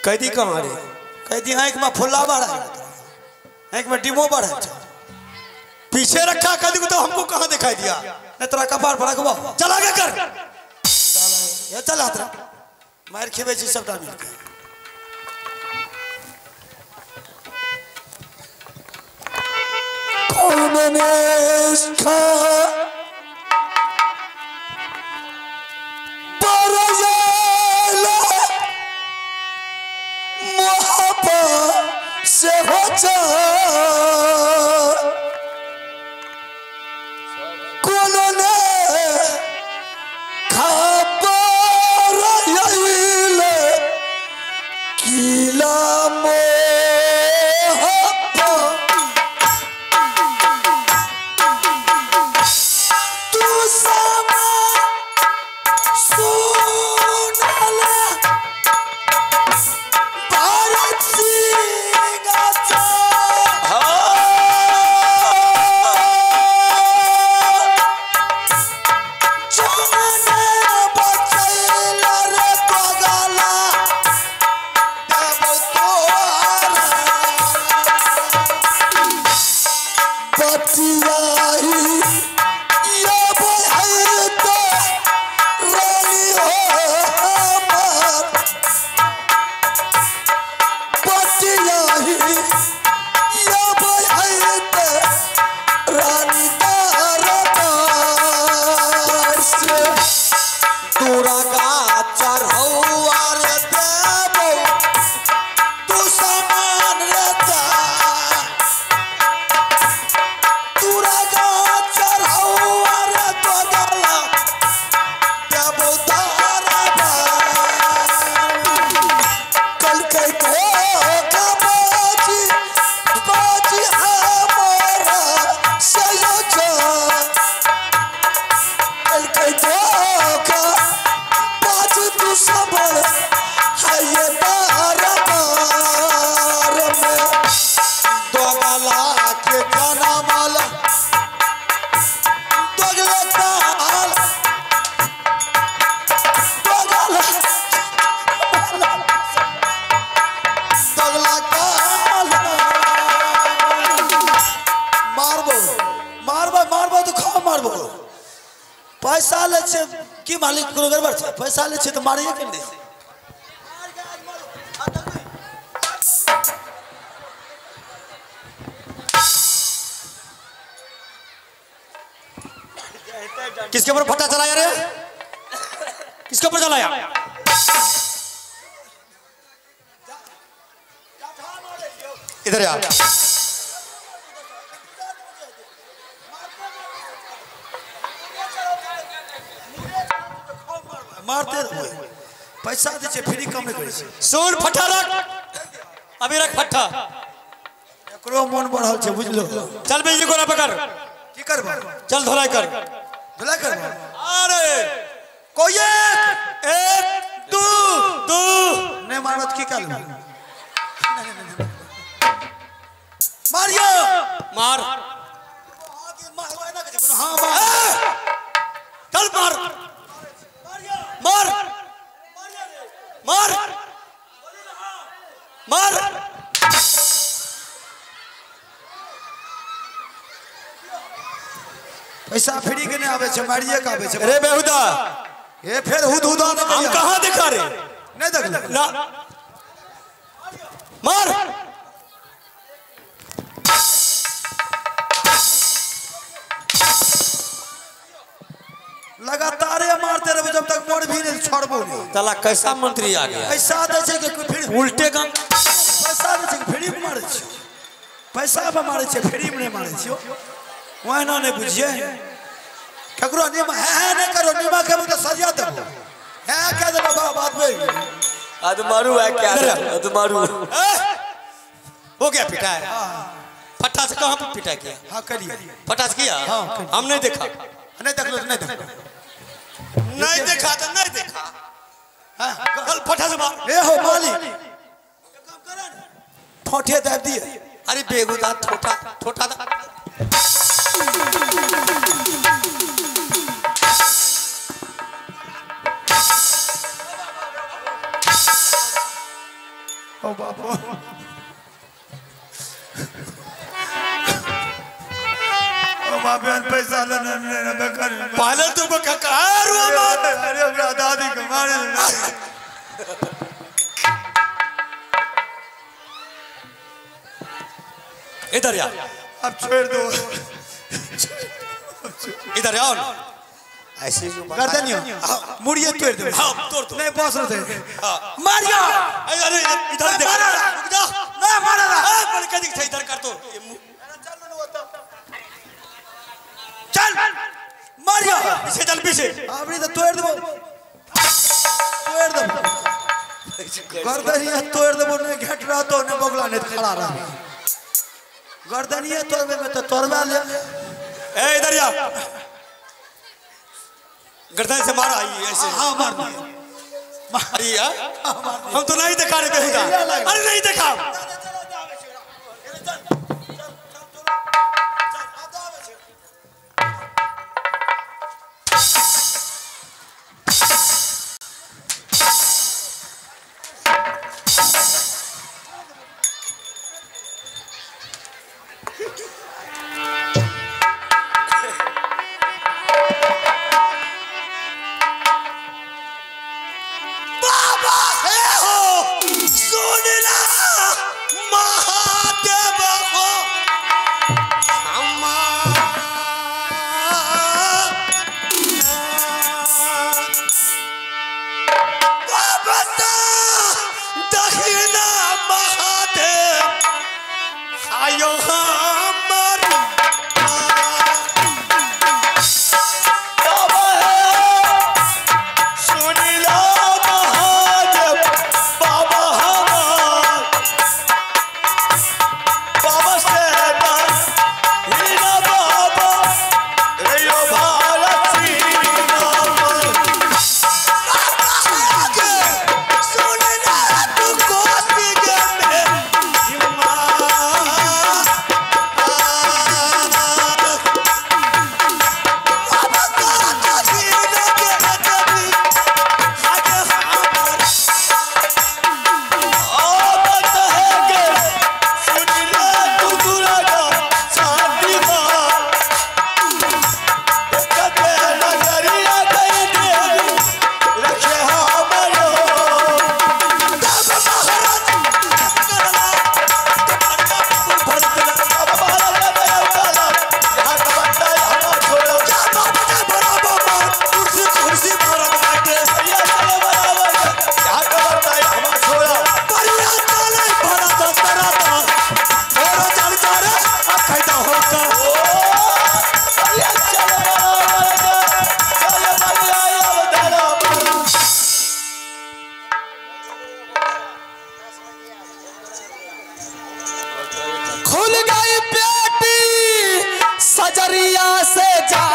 कैदी कहाँ रे? कैदी आँख में फुल्ला बढ़ा, आँख में डिमो बढ़ा, पीछे रखा कैदी को तो हमको कहाँ दिखाई दिया? नहीं तोरा कपार पर रखबो। चल आगे कर, ये चल हाथ रख, मार खेबै छी सबटा मिलके। कौन निष्ठा से हो जा कोनो ने खबर आइले किला मोहब्बत तू समा सुनला भारत पैसा ले छे की मालिक कोनो गड़बड़ छै? पैसा ले छे तो मारिए के नहीं। किसके ऊपर फटा चलाया रे? किसके ऊपर चलाया? इधर आ। मारते रहो, पैसा दे छे फ्री काम नहीं करै छै। सुन फटा रख, अभी रख फटा। एकरो मन बढ़ल छै बुझलो। चल बिजली कोना पकड़। की करबो? चल धोलाई कर, धोलाई करबो। अरे कोई एक एक दू दू नहीं मारत की करबो? मारियो मार। हां मार, चल मार मार मार मार। पैसा फ्री के नहीं आवे छे, मारिए के आवे छे। रे बेहुदा, ये फिर हुद हुदा नहीं। हम कहां दिखा रे? नहीं देख ना मार। लगातार मारते रहे जब तक मोड़ भी नहीं छोड़बो नहीं। साला कैसा मंत्री आ गया? पैसा दे छे के फिर उल्टे गंग। पैसा दे छे के फ्री में मारे छे, पैसा पे मारे छे, फ्री में नहीं मारे छे। वह ना नहीं बुझिए ककरो नियम है, है नहीं करो नियम के तो सजा देबो है कह देबो बात में अदमारू है क्या? अदमारू हो गया पिटा है। फटा से कहां पे पिटा किया? हां करिए फटा से किया। हां हम नहीं देखा, नहीं देखलो, नहीं देखलो, नहीं देखा तो नहीं देखा। हां चल फटा से मार। ए हो मालिक काम करा ने ठोठे दाब दिए। अरे बेगुदा ठोठा ठोठा ओ बापो ओ बाप पैसा लेने ने कर पहले तो काका रो मत। अरे हमरा दादी के मारे इधर आ, अब छोड़ दो, इधर आओ। ऐसे जो गर्दन मुड़िए तोड़ दो। हां तोड़ दो। नहीं बस रहते मारियो। अरे इधर देख, रुक जा, नहीं मारा ए बड़का दिख इधर कर तो चल मारियो पीछे चल पीछे। आपने तो तोड़ दो, तोड़ दो गर्दनिया तोड़ दो। नहीं घट रहा तो नहीं बगला नहीं खड़ा रहा। गर्दनिया तोड़बे में तो तोड़वा ले। ए इधर आ, गर्दन से मारा ऐसे। हां मार दिए। अरे यार हम तो नहीं देखा रहे बेहुदा। अरे नहीं देखा। खुल गई पेटी सजरिया से जा,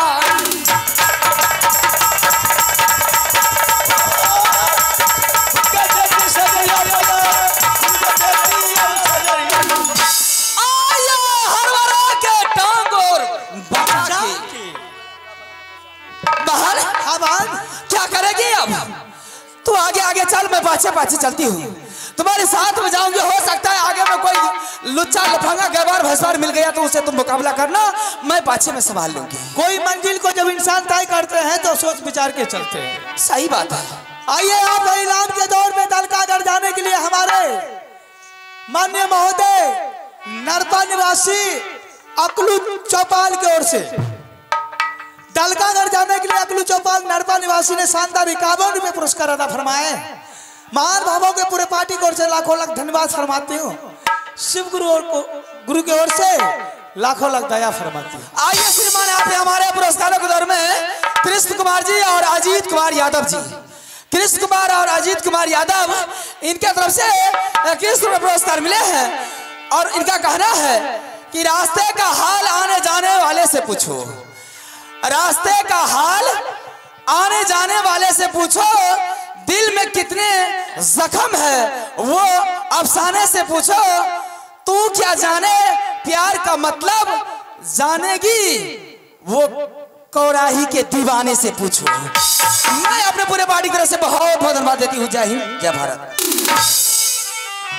आया हरवरा के टांगोर बचा के बाहर। क्या करेगी अब तू? आगे आगे चल, मैं पाछे पाछे चलती हूँ, तुम्हारे साथ में जाऊंगी। हो सकता है आगे में कोई लुच्चा लफंगा गवार भसवार मिल गया तो उसे तुम मुकाबला करना, मैं पाछे में संभाल लूंगी। कोई मंजिल को जब इंसान तय करते हैं तो सोच विचार के चलते हैं। सही बात है। आइए आप इनाम के दौर में दलकागढ़ जाने के लिए हमारे माननीय महोदय नरपा निवासी अकलू चौपाल की ओर से दलकागढ़ जाने के लिए अकलू चौपाल नरपा निवासी ने शानदार 51 रुपये पुरस्कार अदा फरमाए। महान भावों के पूरे पार्टी की ओर से लाखों लाख धन्यवाद फरमाती हूँ। शिव गुरु और गुरु की ओर से लाखों लाख दया फरमाती हूँ। आइए श्रीमान आप हमारे पुरस्कारों के दौर में कृष्ण कुमार जी और अजीत कुमार यादव जी, कृष्ण कुमार और अजीत कुमार यादव, इनके तरफ से 21 पुरस्कार मिले हैं। और इनका कहना है कि रास्ते का हाल आने जाने वाले से पूछो, रास्ते का हाल आने जाने वाले से पूछो, दिल में कितने जख्म है वो अफसाने से पूछो, तू क्या जाने प्यार का मतलब जानेगी वो कौराही के दीवाने से पूछो। मैं अपने पूरे पार्टी की तरफ से बहुत बहुत धन्यवाद देती हूँ। जय हिंद, जय भारत।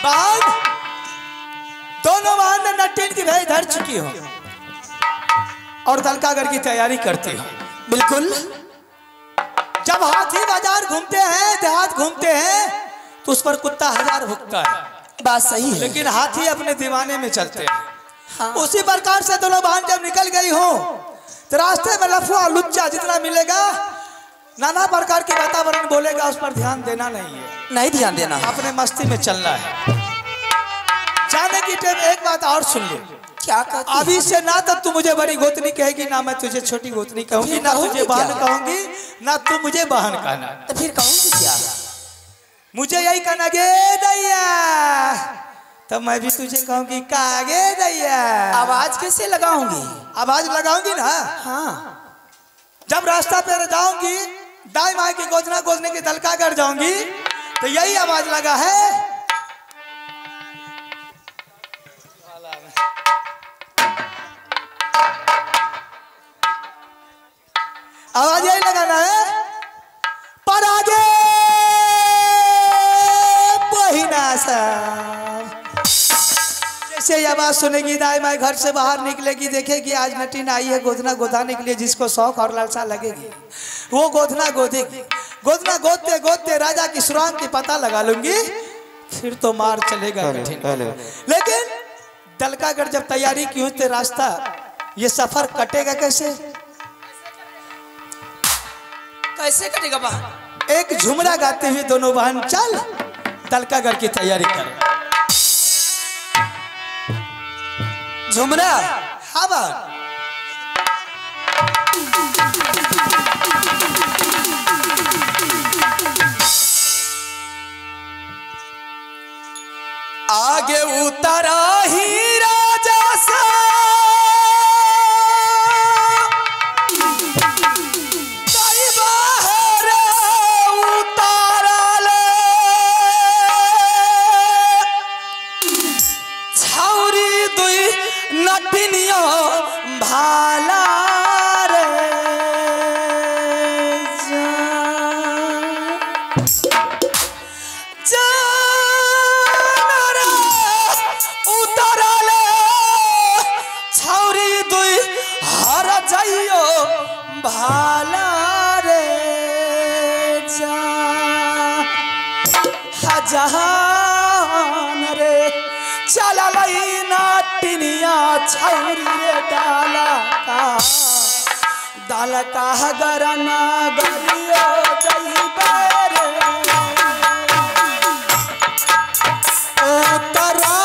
बहन दोनों बहन ने नटीन की भेज धर चुकी हो और दलकागढ़ की तैयारी करती हो। बिल्कुल। जब हाथी बाजार घूमते हैं, देहात घूमते हैं, तो उस पर कुत्ता हजार भुकता है। बात सही है, लेकिन हाथी अपने दीवाने में चलते हैं। हाँ। उसी प्रकार से दोनों बहन जब निकल गई हो तो रास्ते में लफुआ लुच्चा जितना मिलेगा, नाना प्रकार के वातावरण बोलेगा, उस पर ध्यान देना नहीं है। नहीं ध्यान देना, अपने मस्ती में चलना है। जाने की टाइम एक बात और सुन ले। क्या कहती? अभी से ना तो तू मुझे बड़ी गोतनी कहेगी, ना मैं तुझे छोटी गोतनी कहूंगी, ना तुझे बहन कहूंगी, ना तू मुझे बहन कहना। तो फिर कहूंगी क्या? मुझे यही कहना गे दैया, तो मैं भी तुझे कहूंगी कागे दैया। आवाज कैसे लगाऊंगी? आवाज लगाऊंगी ना। हाँ। जब रास्ता पे जाऊंगी, दाई माई की गोदना गोदने की दलका कर जाऊंगी, तो यही आवाज लगा है। आवाज यही लगाना है, पर आगे बहिना साहब। जैसे ही आवाज सुनेगी दाई माई घर से बाहर निकलेगी, देखेगी आज नटीन आई है गोदना गोदाने के लिए, जिसको शौक और लालसा लगेगी वो गोदना गोदेगी। गोदना गोदते गोदते राजा की सुरांग की पता लगा लूंगी, फिर तो मार चलेगा कठिन। लेकिन दलकागढ़ जब तैयारी की हुई तो रास्ता ये सफर कटेगा कैसे? कैसे कटेगा बहन? एक झुमरा गाते हुए दोनों बहन चल दलकागढ़ की तैयारी कर। झुमरा? हाँ बहन। आगे उतरा ही राजा सा, बाहर उतारा ले, छौरी दुई नटिनिया भाला रे। जाइयो भाला रे जा जहान रे, चला लई नाटिनिया छौरी रे डाला का डाला का गरना गरियो जाइबे रे। उतरा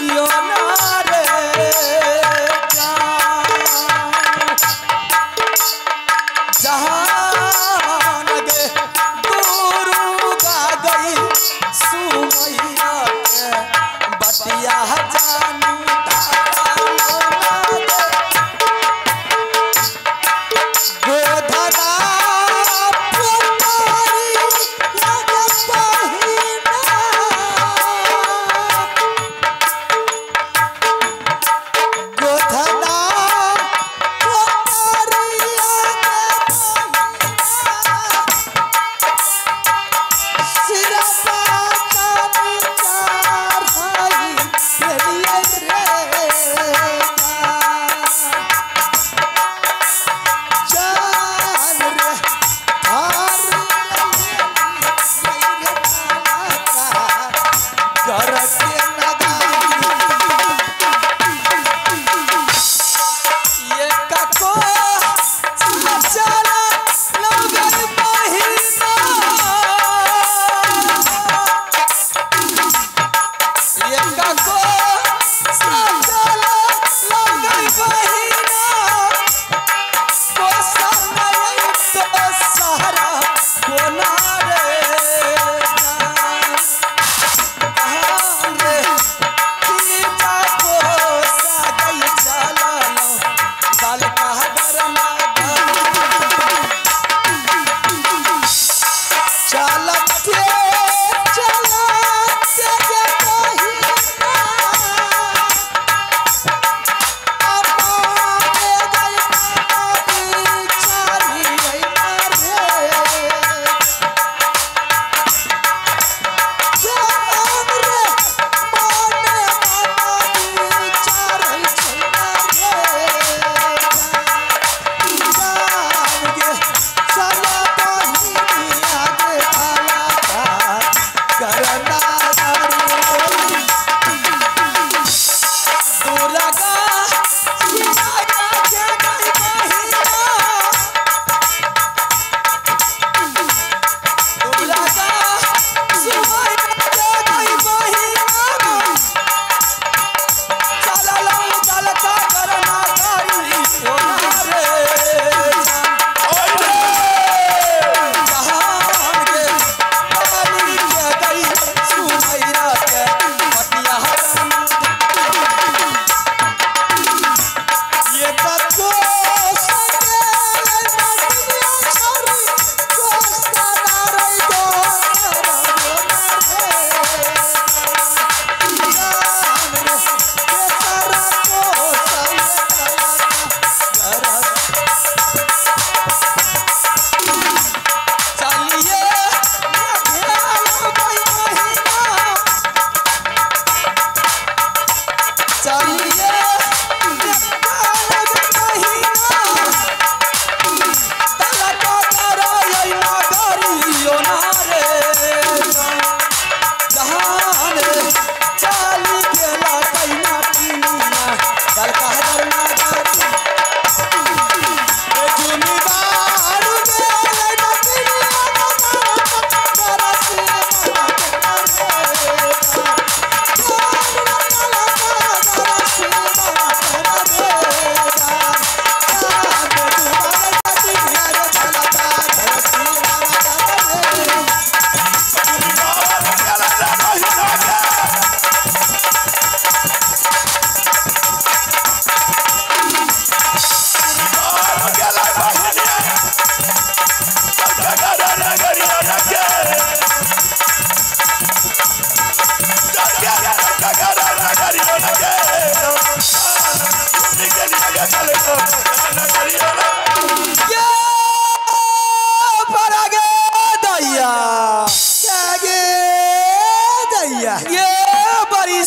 यो ना रे।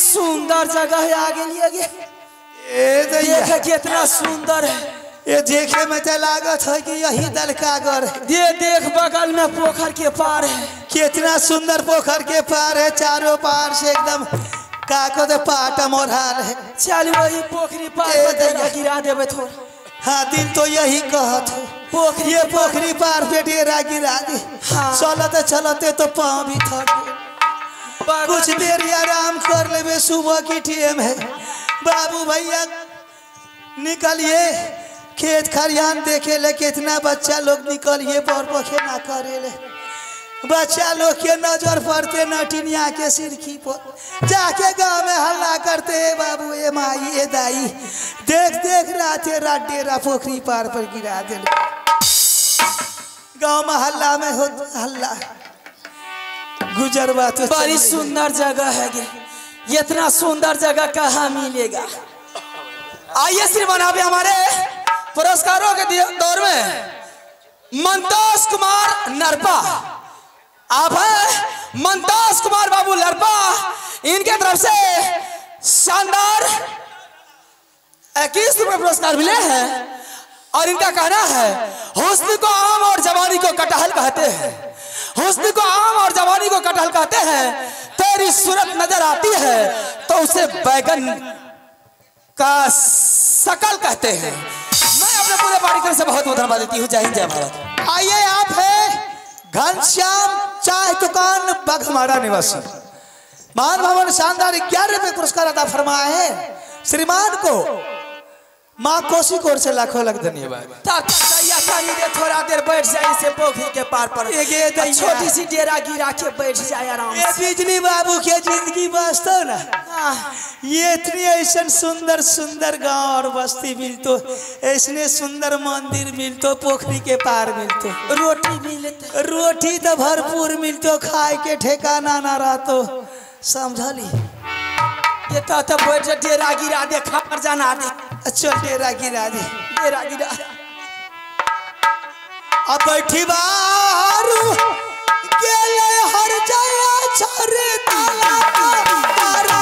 सुंदर जगह है आगे लिए देख कितना सुंदर है। ये देखे में तो लागत है कि यही दलकागर है। ये देख बगल में पोखर के पार है। कितना सुंदर पोखर के पार है, चारों पार से एकदम काको दे पाटा मोरहाल है। चल वही पोखरी पार पर गिरा देवे थोड़ा। हाँ दिल तो यही कहत है, पोखरी ये पोखरी पार पे डेरा गिरा दे। हाँ। चलते चलते तो पाँव भी थक गए। कुछ देर आराम कर लेवे, सुबह की टीम है। बाबू भैया निकलिए खेत खरियान देखे ले, कितना बच्चा लोग निकलिए पर पखे ना करे ले। बच्चा लोग के नजर पड़ते नटिनिया के सिरखी पर, जाके गांव में हल्ला करते है बाबू ए माई ए दाई, देख देख राते रात डेरा पोखरी पार पर गिरा दे। गांव में हल्ला में हो हल्ला गुजरवा तो। बड़ी सुंदर जगह है, इतना सुंदर जगह कहाँ मिलेगा। आइए श्रीमान अभी हमारे पुरस्कारों के दौर में मंतोष कुमार नरपा, आप हैं मंतोष कुमार बाबू नरपा, इनके तरफ से शानदार 21 रुपए पुरस्कार मिले हैं। और इनका कहना है हुस्न को आम और जवानी को कटहल कहते हैं, हुस्न को आम और जवानी को कटहल कहते हैं, तेरी सूरत नजर आती है तो उसे बैगन का शकल कहते हैं। मैं अपने पूरे पार्टी से बहुत बहुत धन्यवाद देती हूँ। जय हिंद जय भारत। आइए आप है घनश्याम चाय दुकान बघमारा निवासी, मान भवन शानदार 11 रुपए पुरस्कार अदा फरमाए हैं। श्रीमान को माँ कोसी कोर से लाखों लाख धन्यवाद। थोड़ा देर बैठ जाए इसे पोखरी के पार पर, छोटी सी डेरा गिरा के बैठ जाए आराम से। बिजली बाबू के जिंदगी बसतो ना, ये इतनी ऐसा सुंदर सुंदर गांव और बस्ती मिलतो, ऐसने सुंदर मंदिर मिलतो, पोखरी के पार मिलतो, रोटी मिलते, रोटी तो भरपूर मिलतो, खाए के ठिकाना ना रहतो, समझली। ये तो बैठ जा डेरा गिरा दे, खबर जाना दे, चल डेरा गिरा दे, डेरा गिरा। अब बैठी बारू गेले हर जाया छरे ताला तारा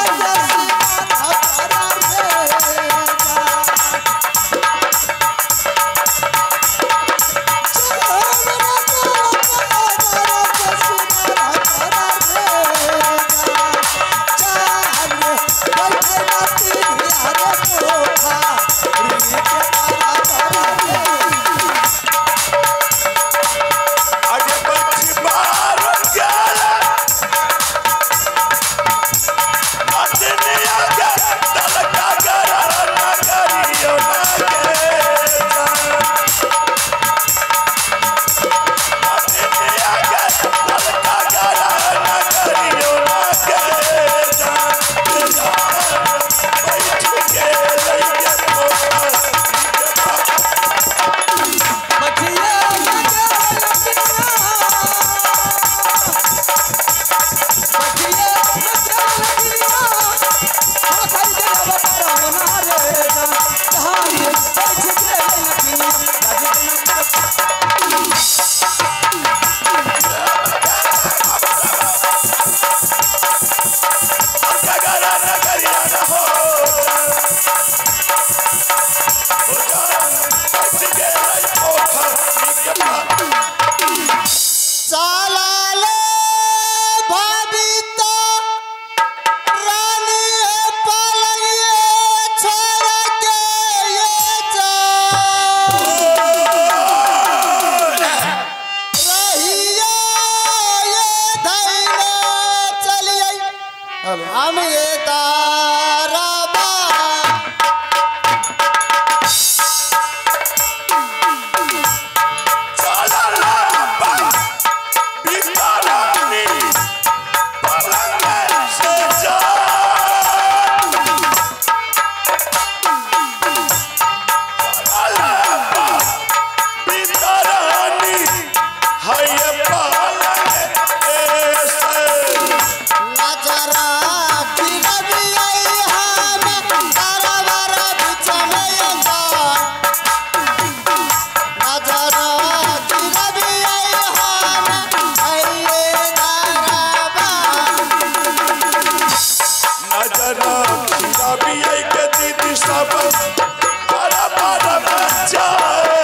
नजरा की रवि आई। नजरा खिलाबियै के दीदी सब दरबार में जाए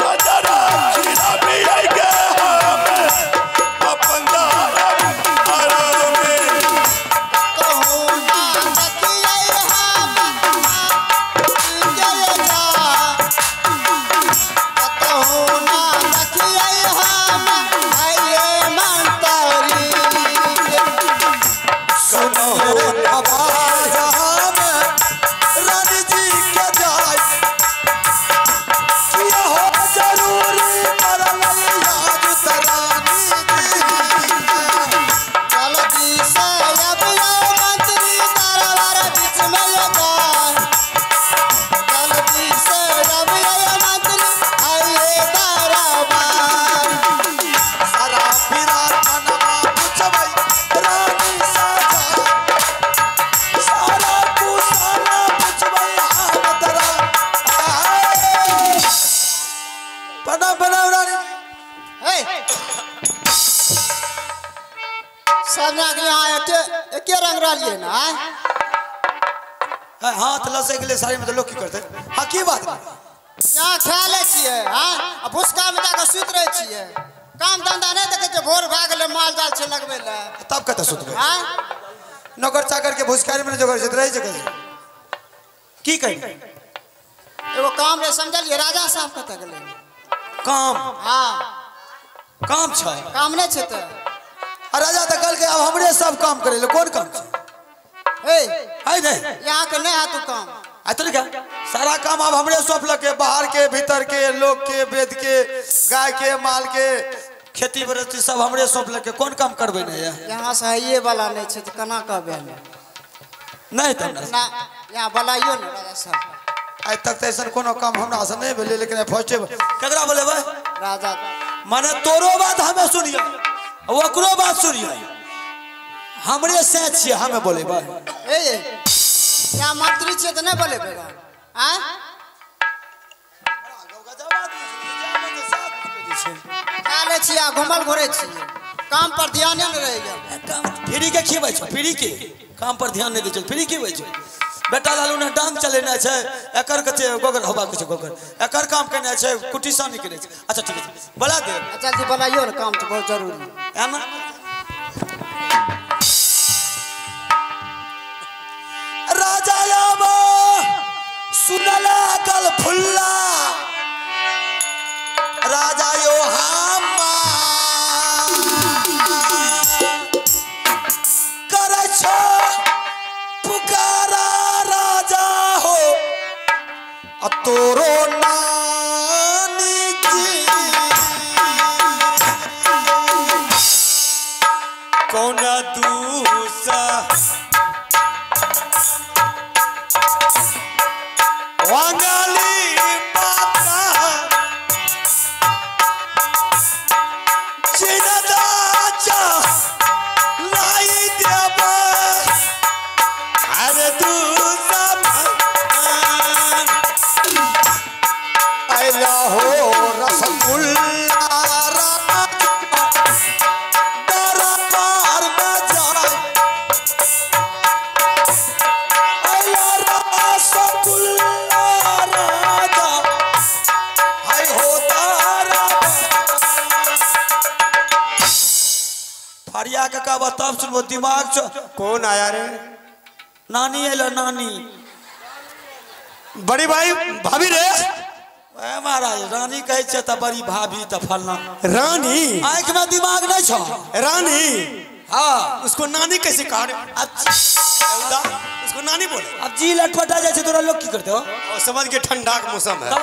नजरा खिलाबियै के हम अपन दरबार में कहूँ ना देखियै हम कहूँ ना देखियै हम आइए मंतरी सुनो आवाज हमें रानी जी के जाय किया हो जरूरी करल याद तरानी जी जल्दी से अब यो मंत्री दरबार बीच में ये जाए जल्दी से अब यो मंत्री आइए दरबार सारा फिरा मनवा पुछबै रानी साजा सारा कुसाना पुछबै हम तरा बना बनाओ रानी हे सब के यहाँ एके एके रंग रहलिए ना आय? हाथ लसै गेलै साड़ी में तो लोग की करते हाँ की बात यहाँ खा लै छियै हाँ आ भुसका में जाके सुति रहै छियै काम धंधा नहि देखै छियै भोर भए गेलै माल जाल छै लगबै लए तब कतऽ सुतबै आँय नौकर चाकर के भुसकारी में जोगर छै रहै छै कैसे की कही एगो काम रहै समझलियै राजा साहब कतऽ गेलै काम हाँ काम छै काम नहि छै तऽ आ राजा तऽ कहलकै आब हमरे सब काम करै ले कोन काम छै हे है नहीं यहाँ के नहि हैत उ काम आ तो क्या सारा काम अब हमरे सौंपलक बाहर के भीतर के लोग के वेद के गाय के माल के खेती गृहस्थी सब हमरे सौंपलक कोन काम करबै नहीं है यहाँ से हइए वाला नहि छै तऽ केना कहबै हम नहीं तऽ हमरा ना यहाँ बोलाइयो ने राजा साहब आइ तक तऽ ऐसन कोनो काम हमरा से नहीं भेलै लेकिन फर्स्टे केकरा बोलेबै राजा माने तोरो बात हमें सुनियो ओकरो बात सुनियो हमरे से छियै हमें बोलेबै हे यहाँ मंत्री छियै तऽ नहि बोलेबै आँय खा लै छियै आ घुमल घुरै छियै काम पर ध्याने नहि रहैया फ्री के खिबै छौ फ्री के काम पर ध्यान नहीं दै छौ फ्री खिबै छौ बेटा लालू ने डांग चलेनाइ छै एकर कथे गोगर होबाक छै गोगर एकर काम केनाइ छै कुटी सानी केनाइ छै अच्छा ठीक छै बोला दे जल्दी बोलाइयो ने काम तऽ बहुत जरूरी एना राजा आबो सुनला गल फुल्ला राजा यो हमा करै छो पुकारा राजा हो आ तोरो नानी जी कौना दूसा वांगाली माता चिनदाचा लाई देबा अरे दूसा आइला हो रसगुल्ला राजा दरबार में जाय आइला रसगुल्ला राजा हाय हो तारा फरिया के कहबा तब सुनबो दिमाग छो कौन आया रे नानी अइलो नानी बड़ी भाई भाभी रे ए महाराज रानी कहै छै तऽ बड़ी भाभी तऽ फलना रानी आँखि में दिमाग नहीं छौ रानी हाँ उसको नानी कैसे कहा रे? अब उसको नानी बोले अब जी लटपटा जाइ छै तोरा लोग की करते हो और समझ के ठंडा का मौसम है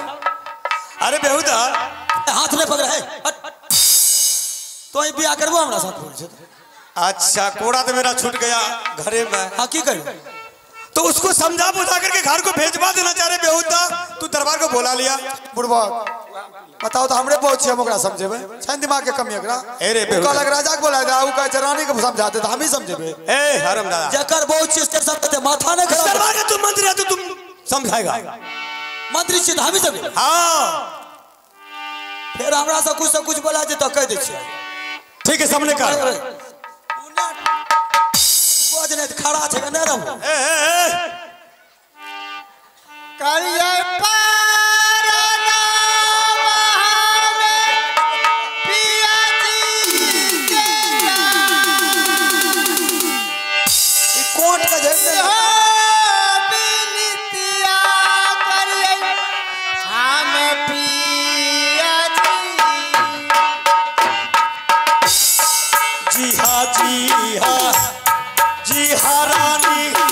अरे बेहुदा हाथ नहीं पकड़ है हट। तो बियाह करबो हमरा साथ बोल छै अच्छा कोड़ा तो मेरा छूट गया घरे में हाँ की करू तो उसको समझा बुझा करके घर को भेजवा देना चाह रहे बेहुदा तू दरबार को बोला लिया बुढ़बक बताओ तो हमरे बहुत छियै हम ओकरा समझेबै छैन दिमाग के कमी एकरा अरे उ बेहुदा। कहलक राजा के बोला दे उ कहै छै रानी के समझा दे तऽ हमही समझेबै ए हरम दादा जकर बहुत छियै से समझेतै माथा नहीं खराब दरबार का तू मंत्री है तो तुम समझाएगा मंत्री छियै तऽ हमही समझेबै हाँ फेर हमरा से कुछ से कुछ बोला जे तऽ कहि दै छियै ठीक है सामने कर गोज जे नहीं खड़ा छै नहीं रहू। ए ए ए करिए पार पिया जी के ई कोट के जे हो बिनतिया करिए हम पिया जी। जी हाँ जी हाँ जी हाँ रानी।